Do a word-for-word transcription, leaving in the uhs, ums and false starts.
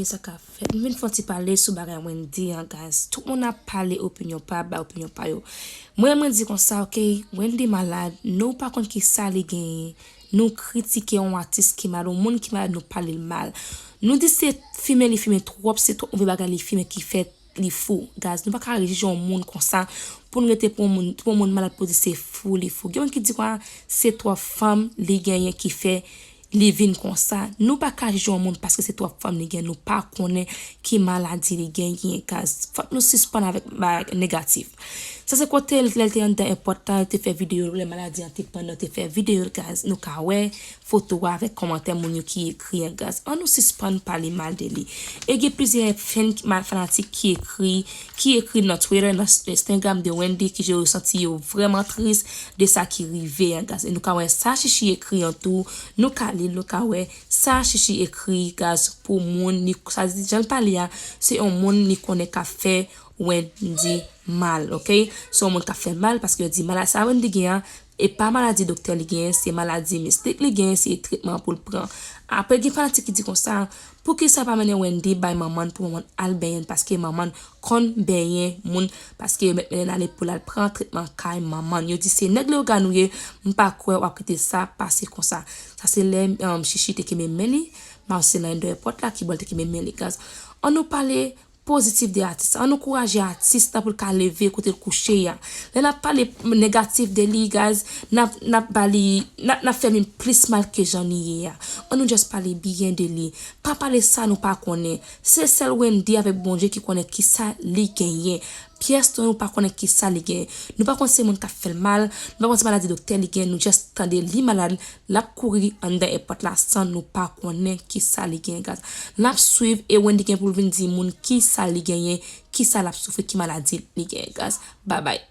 Sa ka fèt. M vin fè yon ti pale sou bagay Wendy an, guys. Tout moun ap pale opinyon pa, bay opinyon pa yo. Mwen, mwen di konsa, ok, Wendy malad, nou pa konn ki sa li genyen. Nou kritike yon atis ki malad, yon moun ki malad, nou pale l mal. Nou di se fimen li fimen twòp, se twòp move bagay li fimen ki fè li fou. Guys, nou pa ka jije yon moun konsa pou n rete pou yon moun, pou yon moun malad pou di se fou li fou. Gen moun ki di kwa se twòp fanm li genyen ki fè li vin konsa. Nou pa ka jije yon moun paske se twòp fanm li gen, nou pa konnen ki maladi li genyen, guys. Fòk nou sispann avèk bagay negatif. Sa se kote l, lè l te anndan enpòt la, l te fè videyo, lè maladi an te pran, l te fè videyo, guys. Nou ka wè foto a avèk kòmantè moun yo ki ekri an, guys. Ann nou sispann pale mal de li. E gen plizyè fan, fanatik ki ekri, ki ekri nan Twitter, nan Instagram de Wendy ki yo santi yo vrèman tris de sa ki rive an, guys. E nou ka wè sa Chichi ekri an tou, nou ka li l, nou ka wè sa Chichi ekri, guys, pou moun, li, sa di jan l pale a, se yon moun li konnen k ap fè Wendy mal, ok? Se yon moun k ap fè mal paske yo di maladi sa Wendy gen an, e pa maladi doktè li genyen, se maladi mistik li genyen, se tretman pou l pran. Apre gen fanatik ki di konsa, poukisa pa mennen Wendy bay manman l pou manman l al benyen l, paske manman l konn benyen moun, paske yo mèt mennen l ale pou l al pran tretman kay manman l. Yo di se nèg lewogàn ou ye, m pa kwè w ap kite sa pase konsa. Sa se lè um, Chichi te kenbe men li, Marcelin deyò pòt la, ki bò l te kenbe men li, guys. Ann nou pale pozitif de atis. Ann ankouraje atis la pou l ka leve kote l kouche a. Lè n ap pale negatif de li, guys, n ap, n ap ba li, n ap, n ap fè vin plis mal ke jan li ye a. Ann nou just pale byen de li. Pa pale sa nou pa konnen. Se sèl Wendy avèk Bondye ki konnen kisa li genyen. Pyès nou, nou pa konnen kisa li genyen. Nou pa konn se moun k ap fè l mal, nou pa konn se maladi doktè li genyen, nou just tande li malad, l ap kouri anndan enpòt la san nou pa konnen kisa li genyen, guys. N ap swiv e Wendy gen pou l vin di moun kisa li genyen, kisa l ap soufri, ki maladi li genyen, guys. Babay.